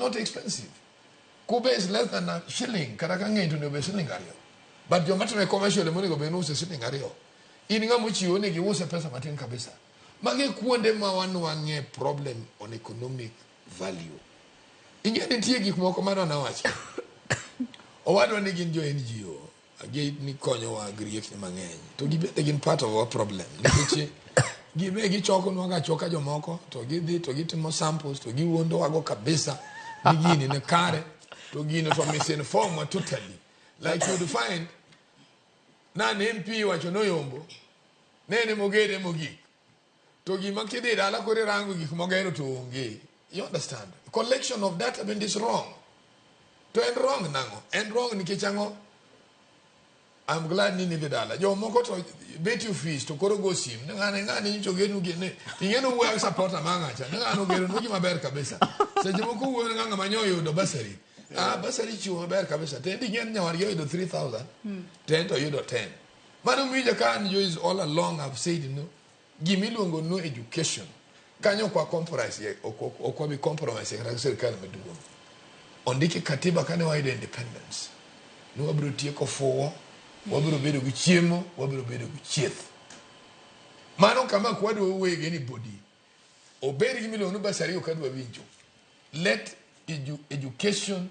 Not expensive. Kube is less than a shilling, kata ka ng'eny to onego bed siling 2. But joma time commercial ema onego bed ni use siling 2. In ng'ama ochiwo ni giuse pesa matin kabisa. Magi e kuonde ma wanwang'e problem on economic value. Ing'e nitie gik moko mano nawacho. Owadwa ni gin jo NGO, gi ni konyowa gi riekni mang'eny. To gibende gin part of our problem. Nikech gibe gichokonwa ga achoka jomoko to gidhi to gitimo samples to giwuondowago kabisa ni gini ni kare to gino to misinform wa totally. Like you'd find na ne MP wacho noyombo ne en emogede mogik to gima kidhi dala koro irango gik mogero to onge. You understand? Collection of data bende is wrong. To en wrong nang'o? En wrong nikech ang'o? I'm glad ni nidhi dala. Jomoko to bet e ofis to koro go sim. Ni ng'ane ng'ane nyocha ogernu gi ni. Ing'e ni owuoyo gi supporter ma ng'acha. Ni ng'ano ogeronu gima ber kabisa. Seche moko owuoyo ni ng'ama nyo oyudo bursary. Ah, bursary chiwo maber kabisa. To en ing'e ni nyawadgi oyudo 3000. To en to oyudo 10. Mano miyo ka an Joyce all along I've said no. Gima iluongo no education. Kanyo ok wa compromise ye, ok wabi compromise kata gi sirkal maduong'. Ondiki katiba kane wayudo independence. Ni wabiro tieko fuwo, wabiro bedo gi chiemo, wabiro bedo gi chieth. Mano kama ok wadwa wuoye gi anybody. Obed gi miluongo ni bursary ok adwa winjo. Let education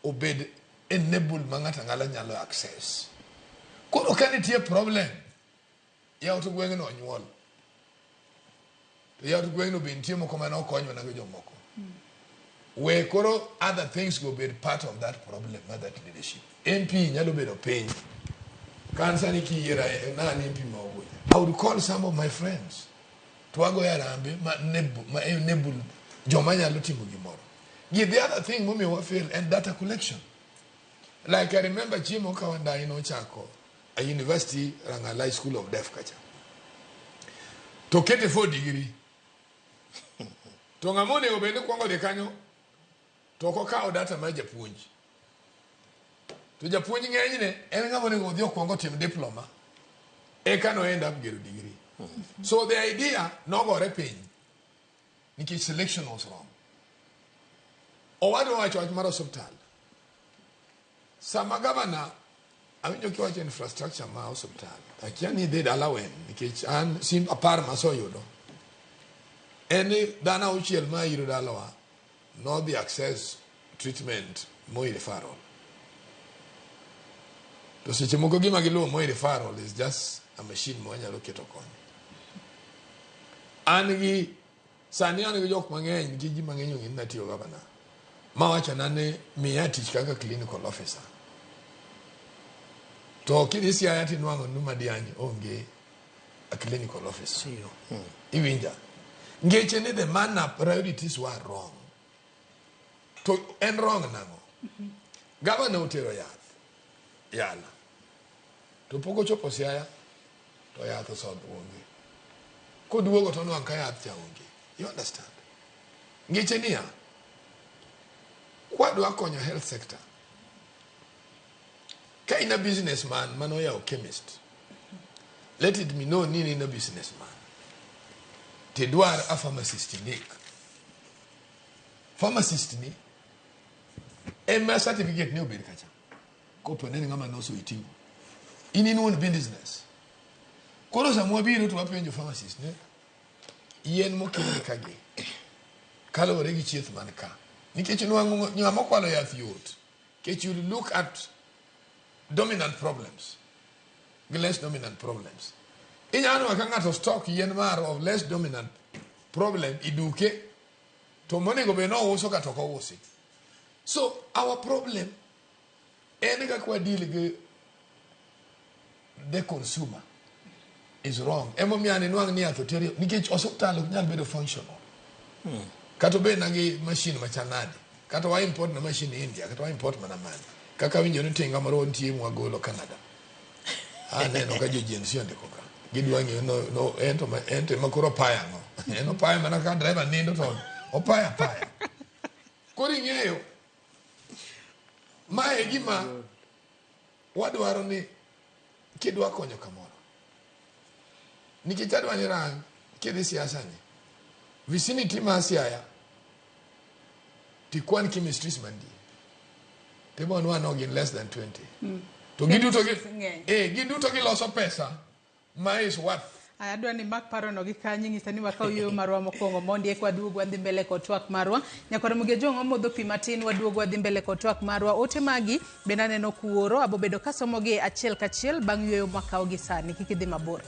obed enabled ma ng'ato ang'ata nyalo access. Koro ka nitie problem, yaw to gweng'no onyuol. To yaw to gweng'no be nitie moko mane okony mana gi jomoko. We koro other things go bed part of that problem mar that leadership. MP nyalo bedo piny. Kan sani kiyiera na an MP ma Ogunya. I would call some of my friends. To wagoyo arambe ma enable, ma enable joma nyalo timo gimoro. Gi the other thing momiyo wa fail en data collection. Like I remember chiemo ka Wandayi nochako a university Rangalai School of Deaf kacha. To kete 4 degree. To ng'ama onego bed ni kwongo dhi kanyo to ok okawo data mar japuonj. To japuonj ng'enyne en ng'ama onego odhi okwong otim diploma eka no end up gero degree. So the idea nogore piny nikech selection was wrong. Owadwa wacho wach mar osiptal. Sama gavana awinjo kiwacho infrastructure ma osiptal, akia ni idhi dala wen nikech an sim apar maseyudo en ni dhano auchiel ma iro dalawa nodhi access treatment Moi referral. To seche moko gima giluwo Moi referral is just a machine ma wanyalo keto koni. An gi sani an gi jok mang'eny nikech ji mang'eny ong'e ni natiyo gavana mawachona ni miya tich kaka clinical officer. To kidhi Siaya tinwang'o ni Madiany onge a clinical officer. Iwinja? Ngeche ni the manner priorities were wrong. To en wrong nang'o? Gavana otero yath Yala. To pok ochopo Siaya to yath osodh onge. Koduogo to onwang' ka yath cha onge. You understand? Ngeche niya, kwadwa konyo health sector, ka in a businessman mane oyawo chemist, let it be known ni in a businessman. Tidwar a pharmacist indik. Pharmacist ni ema certificate ne obed kacha. Kopo ne ni ng'ama noso iting'o. In in own business. Koro sama wabiro to wapenjo pharmacist ne yien mokelni kagi kaluwore gi chieth man ka. Nikech nwang'o ng'ama okwalo yath yot. Nikech you look at dominant problems gi less dominant problems. Inyalo nwang'o ka ng'ato stock yien mar of less dominant problem iduke to monego bed ni ouso kata ok ousi. So our problem en kaka wa deal gi the consumer is wrong. Emomiyo an inwang' ni yath oteri nikech osiptal ok nyal bedo functional. Kata obed na gi machine machal nade. Kata wa import na machine India, kata wa import mana mane. Kaka awinjo ni tinga moro nitie mwagolo Canada. Aneno ka jo Gen Z ondiko ka. Gidwa ng'eyo no, no ento ma ento ema koro opaya ang'o. En opaya mana ka driver nindo to opaya apaya. Koro ing'eyo mae e gima wadwaro ni kidwa konyo kamoro. Nikech adwa ni rang kidhi siasa ni vicinity mar Siaya Tikwan chemistries mantie. Timo nwa gin less than 20. To giduto gi Ng'eny. Giduto giloso pesa ma is worth. Aya, adwa ni mak parono gi kanyo nyisa ni wakaw yueyo marwa mokwongo mondi eka waduog wadhi mbele kod twak marwa. Nyakwar Ramogi Ojwang' wamodho pi matin, waduog wadhi mbele kod twak marwa. Ote magi bende aneno kuoro, abobedo kasomogi achiel kachiel bang' yueyo mwakawo gi sani. Kik idhi mabor.